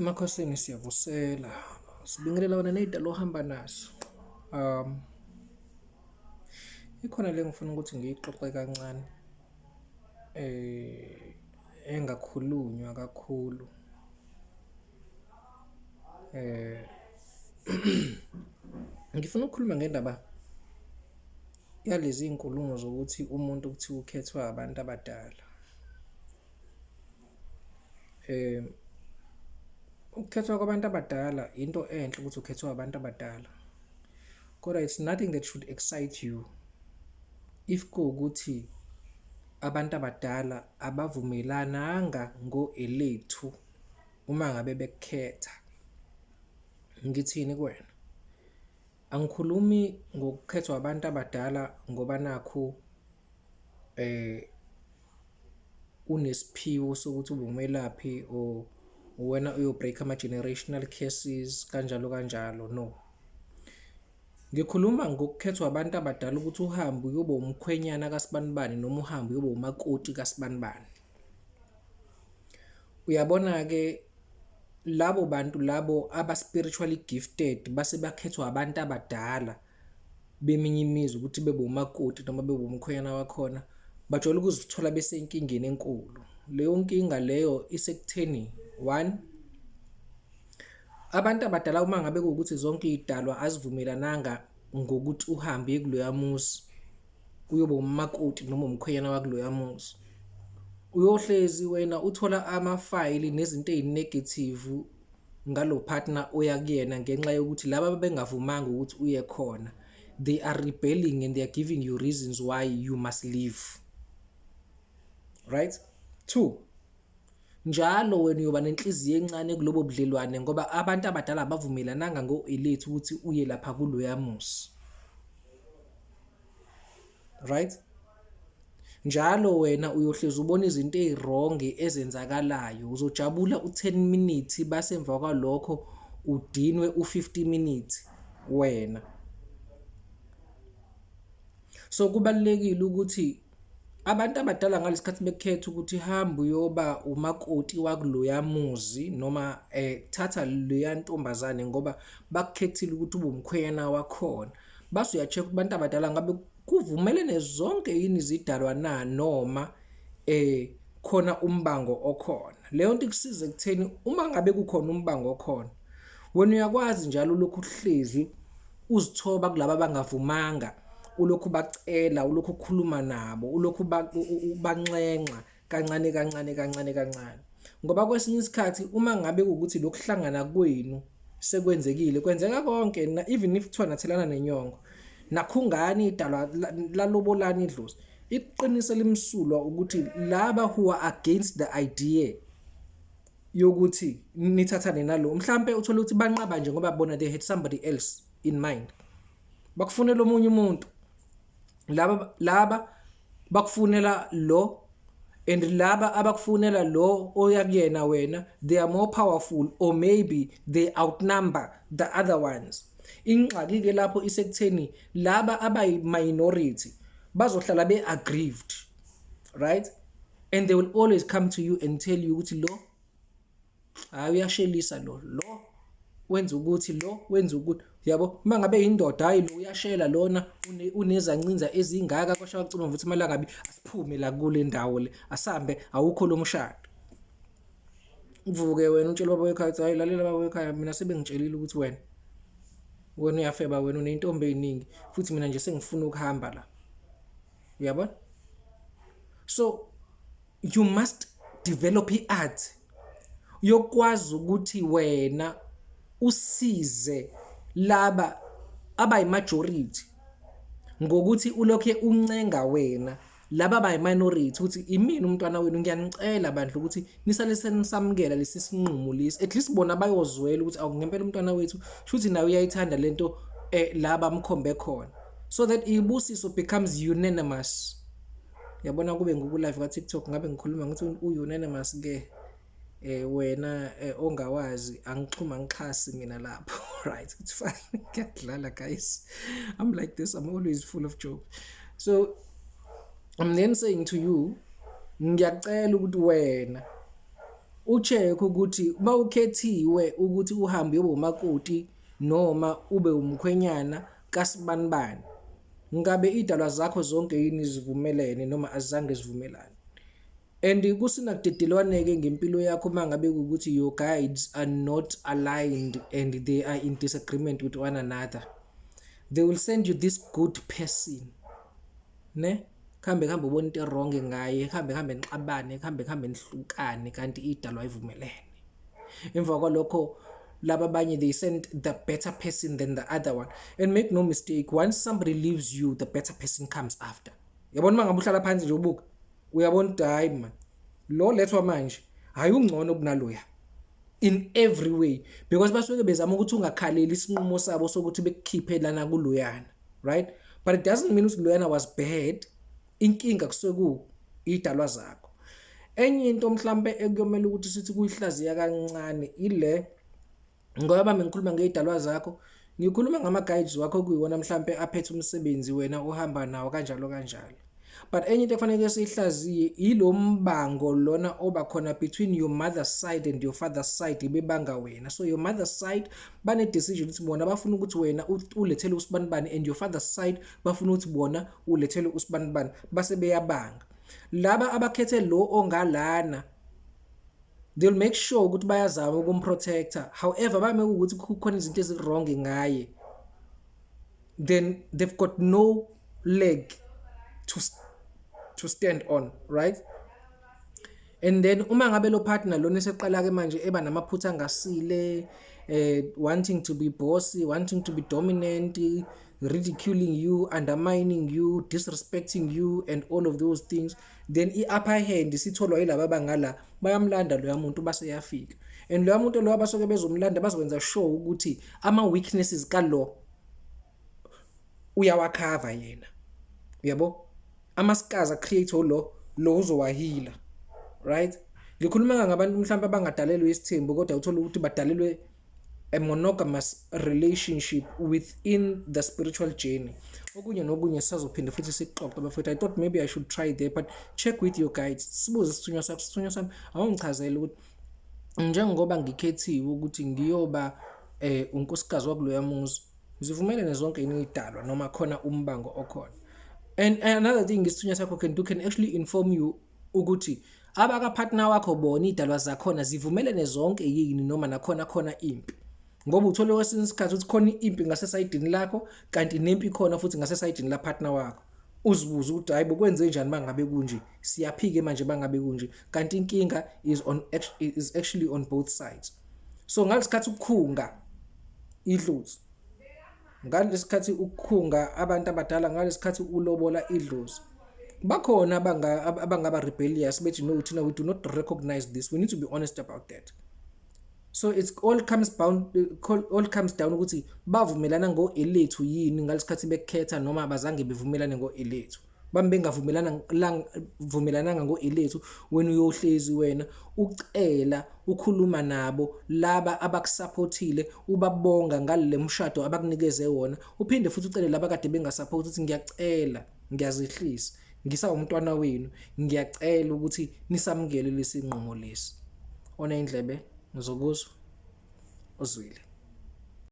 Emakhosini siyavusela, sibingelela wena ney'dalo ohamba nazo. Ikhona le engifuna ukuthi ngiyixoxe kancane engakhulunywa kakhulu. Ngifuna ukukhuluma ngendaba yalezi iy'nkulumo zokuthi umuntu kuthiwa ukhethwa abantu abadala. Ukukhethwa kwabantu abadala into enhle ukuthi ukhethwe abantu abadala, kodwa it's nothing that should excite you if kuwukuthi abantu abadala abavumelananga ngo-elethu uma ngabe bekukhetha. Ngithini kuwena? Angikhulumi ngokukhethwa abantu abadala ngoba nakhu unesiphiwo sokuthi ube umelaphi or uwena oyo-break-a ama-generational curses kanjalo kanjalo, no. Ngikhuluma ngokukhethwa abantu abadala ukuthi uhambe uyoba umkhwenyana kasibanibani noma uhambe uyoba umakoti kasibanibani. Uyabona-ke labo bantu labo aba-spiritually gifted base bakhethwa abantu abadala beminye imizi ukuthi bebe umakoti noma bebe umkhwenyana wakhona, bajwayele ukuzithola besenkingeni enkulu. Leyo nkinga leyo isekutheni, one, abantu abadala uma ngabe kuwukuthi zonke iy'dalwa azivumelananga ngokuthi uhambe uye kuloya muzi uyoba umakoti noma umkhwenyana wakuloya muzi, uyohlezi wena uthola amafayili nezinto ey'negethivu ngalo partner oya kuyena ngenxa yokuthi laba ababengavumanga ukuthi uye khona, they are rebelling and they are giving you reasons why you must leave, right? Two, njalo wena uyoba nenhliziyo encane kulobo budlelwane ngoba abantu abadala abavumelananga ngo-elethu ukuthi uye lapha kuloya muzi, right? Njalo wena uyohlezi ubona izinto ey'wrong ezenzakalayo, uzojabula u-10 minutes base emva kwalokho udinwe u-50 minutes wena. So kubalulekile ukuthi abantu abadala ngalesikhathi bekukhetha ukuthi hamba uyoba umakoti wakuloya muzi noma thatha leya ntombazane ngoba bakukhethile ukuthi ube umkhwenyana wakhona, base uya-check ukuthi abantu abadala ngabe kuvumelene zonke yini izidalwa na noma khona umbango okhona. Leyo nto ikusiza ekutheni uma ngabe kukhona umbango okhona, wena uyakwazi njalo ulokhu uhlezi uzithoba kulaba abangavumanga, ulokhu bacela, ulokhu ukhuluma nabo, ulokhu ubanxenxa kancane kancane kancane kancane. Ngoba kwesinye isikhathi uma ngabe kuwukuthi lokuhlangana kwenu sekwenzekile, kwenzeka konke na even if kuthiwa nathelana nenyongo, nakhungani idalwa lalobolani idlozi, iqiniso elimsulwa ukuthi laba who are against the idea yokuthi nithathane nalo, mhlampe uthole ukuthi banqaba nje ngoba bona they had somebody else in mind, bakufunela omunye umuntu, laba bakufunela lo, and laba abakufunela lo oya kuyena wena, they are more powerful or maybe they outnumber the other ones. Ingxaki ke lapho isekutheni laba abayi minority bazohlala be aggrieved, right? And they will always come to you and tell you ukuthi lo hayi uyashelisa, lo wenza ukuthi, lo wenza ukuthi, yabo. Uma ngabe indoda, hayi lo uyashela lona, unezancinza ezingaka, kwasha kwacima futhi amalangabi, asiphume la kule ndawo le, asambe, awukho lo mshado. Uvuke wena utshela baba wekhaya uthi hayi lalela baba wekhaya, mina sebengitshelile ukuthi wena uyafeba, wena uney'ntombi ey'ningi, futhi mina nje sengifuna ukuhamba la, uyabona? So you must develop i-art yokwazi ukuthi wena usize laba abayi-majority ngokuthi ulokhe uncenga wena laba abayi-minority ukuthi imina umntwana wenu, ngiyanicela bandla ukuthi nisale senisamukela lesi sinqumo lesi, at least bona bayozwela ukuthi awu ngempela umntwana wethu shuthi nawe uyayithanda lento la bamkhombe khona, so that ibusiso becomes unanimous. Yabona, kube ngiku-live ka-TikTok ngabe ngikhuluma ngithi u-unanimous ke wena ongawazi angixhuma ngixhasi mina lapho, right? It's fine, ngiyadlala guys, I'm like this, I'm always full of jokes. So I'm then saying to you, ngiyacela ukuthi wena U-check ukuthi uma ukhethiwe ukuthi uhambe uyoba umakoti noma ube umkhwenyana kasibanibani, ngabe idalwa zakho zonke yini zivumelene noma azange zivumelane? And kusinakudedelwane-ke ngempilo yakho uma ngabe kuwukuthi your guides are not aligned and they are in disagreement with one another. They will send you this good person, ne? Kuhambe kuhambe ubone into e-wrong ngaye, kuhambe kuhambe nixabane, kuhambe kuhambe nihlukane kanti idalwa ayivumelene. Emva kwalokho laba abanye, they send the better person than the other one. And make no mistake, once somebody leaves you, the better person comes after. Yabona uma ngabe uhlala phansi nje ubuka, uyabona ukuthi hayi man, lo lethwa manje hayi ungcono kunaloya in every way, because basuke bezama ukuthi ungakhaleli isinqumo sabo sokuthi bekukhiphe lana kuloyana, right? But it doesn't mean ukuthi loyana was bad. Inkinga kusuke ku idalwa zakho. Enye into mhlambe ekuyomela ukuthi sithi kuyihlaziya kancane ile, ngoba bami ngikhuluma ngezidalwa zakho, ngikhuluma ngama guides wakho, kuyiwona mhlambe aphethe umsebenzi wena uhamba nawo kanjalo kanjalo. But enye into ekufanele siyihlaziye ilo mbango lona oba khona between your mother's side and your father's side, bebanga wena. So your mother's side bane decision ukuthi bona bafuna ukuthi wena ulethele usibanibani, and your father's side bafuna ukuthi bona ulethele usibanibani, base beyabanga. Laba abakhethe lo ongalana, they'll make sure ukuthi bayazama ukumprotecta. However, bame ukuthi kukhona izinto ezi-wrong ngaye, then they've got no leg to stand on, right? And then uma ngabe lo partner lona eseqala ke manje eba namaphutha angasile, wanting to be bossy, wanting to be dominant, ridiculing you, undermining you, disrespecting you and all of those things, then i-upper hand sitholwa yilaba abangala, bayamlanda loya muntu base yafika. And loya muntu lo abasuke bezomlanda bazokwenza sure ukuthi ama weaknesses kalo uyawakhava yena, uyabo? Ama-scars a-create lo uzowa-heala, right? Ngikhuluma ngabantu mhlawumbe abangadalelwe isithembu, kodwa uthola ukuthi badalelwe a monogamous relationship within the spiritual journey. Okunye nokunye sisazophinda futhi sikuxoxe, bafethu. I thought maybe I should try there, but check with your guides. Sibuze isithunywa sakho: "Isithunywa sami, awungichazele ukuthi njengoba ngikhethiwe ukuthi ngiyoba unkosikazi wakuloya muzi, zivumelene zonke yini idalwa noma khona umbango okhona?" And another thing isithunywa sakho can do, can actually inform you ukuthi abaka-partner wakho bona idalwa zakhona zivumelene zonke yini noma nakhona khona impi, ngoba uthole kwesinye isikhathi ukuthi khona impi ngasesayidini lakho kanti nempi khona futhi ngasesayidini la partner wakho. Uzibuze ukuthi hayi bo, kwenze njani mangabe kunje? Siyaphike manje bangabe kunje, kanti inkinga is actually on both sides. So ngalesikhathi ukukhunga idlozi, ngalesikhathi ukukhunga abantu abadala, ngalesikhathi ulobola idlozi, bakhona abangaba rebellious, bethi, "No, thina we do not recognize this." We need to be honest about that. So it's all comes down ukuthi bavumelana ngo-elethu yini ngalesikhathi bekukhetha noma abazange bevumelane ngo-elethu. Bami bengavumelana vumelananga ngo-elethu, wena uyohlezi wena ucela, ukhuluma nabo laba abakusupportile, ubabonga ngale mshado abakunikeze wona, uphinde futhi ucele laba kade bengasupport ukuthi, "Ngiyacela, ngiyazehlisa, ngisawumntwana wenu, ngiyacela ukuthi nisamukele lesi nqumo lesi." Ona indlebe ngizokuzwa uzwile.